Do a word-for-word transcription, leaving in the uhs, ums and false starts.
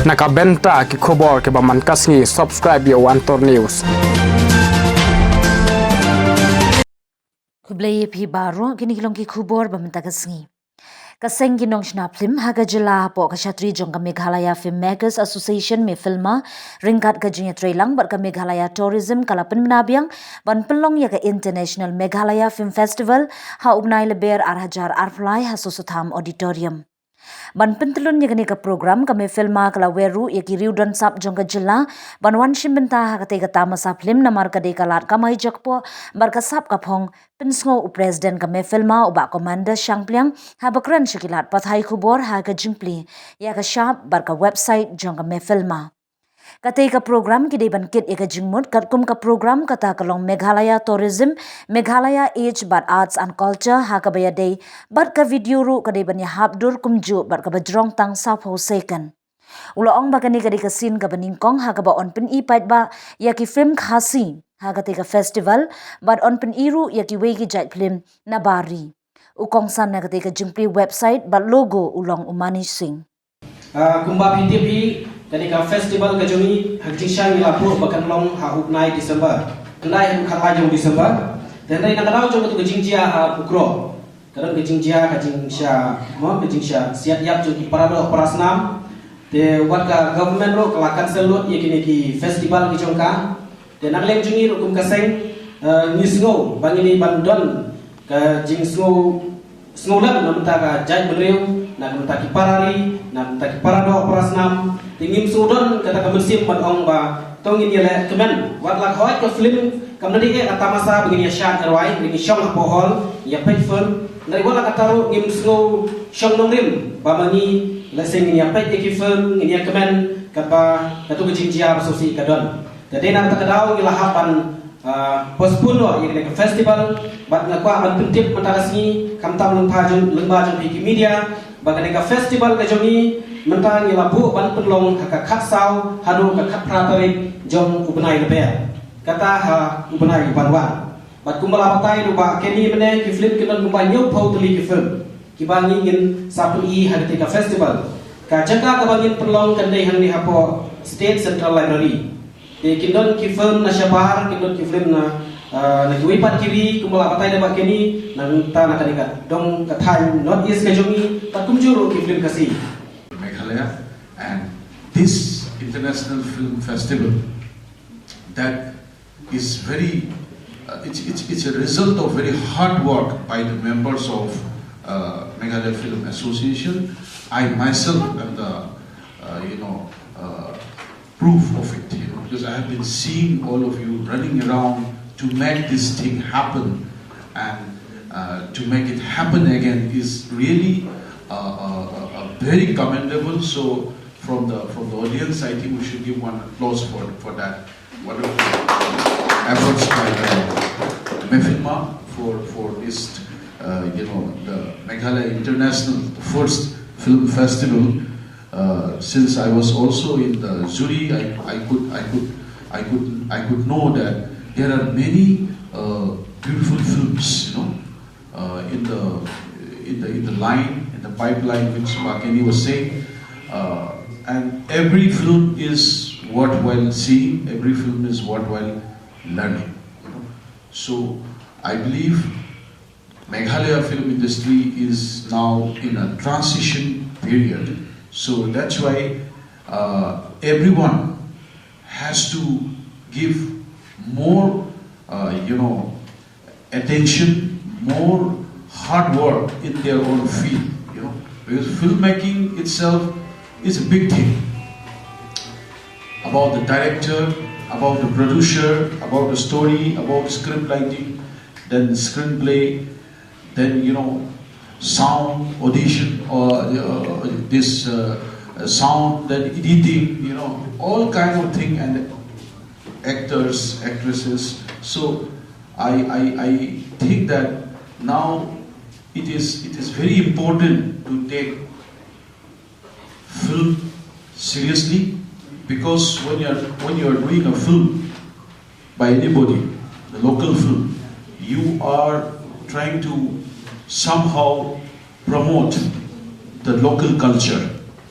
Na ka bynta ki khubor kiba man ka sngi, subscribe ïa One Tour News. Khublei ïa phi baroh, kine ki long ki khubor ba mynta ka sngi. Ka seng ki nongshna phlim ha ka jylla hapoh ka shatri jong ka Meghalaya Filmmakers Association, MeFILMA, ryngkat ka jingïatreilang bad ka Meghalaya Tourism ka la pynbna biang ban pynlong ïa ka International Meghalaya Film Festival ha u bnai Lber ar hajar arphew lai ha Sosotham Auditorium. Ban pyntlun ïa kane ka program, ka MeFILMA ka la wer ruh ïa ki riew don sap jong ka jylla ban wan shim bynta ha katei ka tamasa phlim, namar ka dei ka lad kamai jakpoh bad ka sap ka phong, pynsngew u President ka MeFILMA, u Bah Commander Shangpliang, haba kren sha ki lad pathai khubor ha ka jingplie ïa ka shap bad ka website jong ka MeFILMA. Katei ka program ki dei ban kit ïa ka jingmut katkum ka program kata ka long Meghalaya Tourism, Meghalaya Age bad Arts and Culture, ha kaba ïadei bad ka video ruh ka dei ban ïahap dur kumjuh bad kaba jrong tang sawphew second. U la ong ba kane ka dei ka sien kaba nyngkong ha kaba yn pyni paidbah ïa ki film Khasi ha katei ka festival, bad yn pyni ruh ïa kiwei ki jait film na bar ri. U kongsan na katei ka jingplie website bad logo u long u Manish Singh. Ah, kumba phi tip hi, kane ka festival ka jong ngi ha ka jingshisha ngi la buh ba kan long ha u bnai December. Hynrei ha u khatlai jong December. Te hynrei na ka daw jong katu ka jingjia ha Pukro, ka don ka jingjia, ka jingsha, mo, ka jingsha siat ïap jong ki para doh para snam. Te wat ka government ruh ka la cancel lut ïa kine ki festival ki jong ka. Te na ka liang jong ngi ruh kum ka seng, eh, ngi sngew ba ngi dei ban don ka jingsngew, sngewlem na bynta ka jaitbynriew, na bynta ki para ri, na bynta ki para doh para snam. Te ngim sngewdon kata ka mynsiem ban ong ba to ngin ïaleh kmen. Wat la hoi ka film kam dei ka tamasa ba ngin ïa shad rwai, ngin ïa shong hapoh hall, ïa peit film. Hynrei wat la katta ruh ngim sngew shong nongrim ba ma ngi, lehse ngin ïa peit ïa ki film, ngin ïa kmen, katba katu ka jingjia ba sngewsih ka don. Te dei na kata ka daw ngi la hap ban, ah, postpone noh ïa kane ka festival, bad nga kwah ban pyntip mynta ka sngi, khamtam lyngba jong, lyngba jong phi ki media, ba kane ka festival ka jong ngi mynta ngi la buh ban pynlong ha ka khatsaw haduh ka khatphra tarik jong u bnai Lber. Kata ha u bnai uban wan. Bad kumba la batai ruh ba kine mynne ki film ki don kumba hynñiewphew tylli ki film kiba ngi ngin sa pyni ha katei ka festival. Ka jaka kaba ngin pynlong kan dei hangne hapoh State Central Library. Te kin don ki film na shabar, kin don ki film na, ah, na kiwei pat ki ri, kumba la batai da ba kine, nangta na kane ka dong ka thaiñ North East ka jong ngi, bad kumjuh ruh ki film Khasi. Meghalaya, and this international film festival that is very, uh, it's, it's, it's a result of very hard work by the members of, uh, Meghalaya Film Association. I myself am the, uh, you know, uh, proof of it, you know, because I have been seeing all of you running around to make this thing happen, and, uh, to make it happen again is really, uh, uh, uh, uh, very commendable. So from the, from the audience, I think we should give one applause for, for that wonderful efforts by the MeFILMA for, for this, uh, you know, the Meghalaya International, the first film festival. Uh, since I was also in the jury, I, I could, I could, I could, I could know that there are many, uh, beautiful films, you know, uh, in the, in the, in the line, in the pipeline, which Makeni was saying. Uh, and every film is worthwhile seeing, every film is worthwhile learning, you know. So I believe Meghalaya film industry is now in a transition period. So that's why, uh, everyone has to give more, uh, you know, attention, more hard work in their own field, you know, because filmmaking itself is a big thing. About the director, about the producer, about the story, about script writing, then screenplay, then, you know, sound audition, or, uh, this, uh, uh, sound, then editing, you know, all kind of thing, and actors, actresses. So I, I, I think that now it is, it is very important to take film seriously, because when you are, when you are doing a film by anybody, the local film, you are trying to somehow promote the local culture.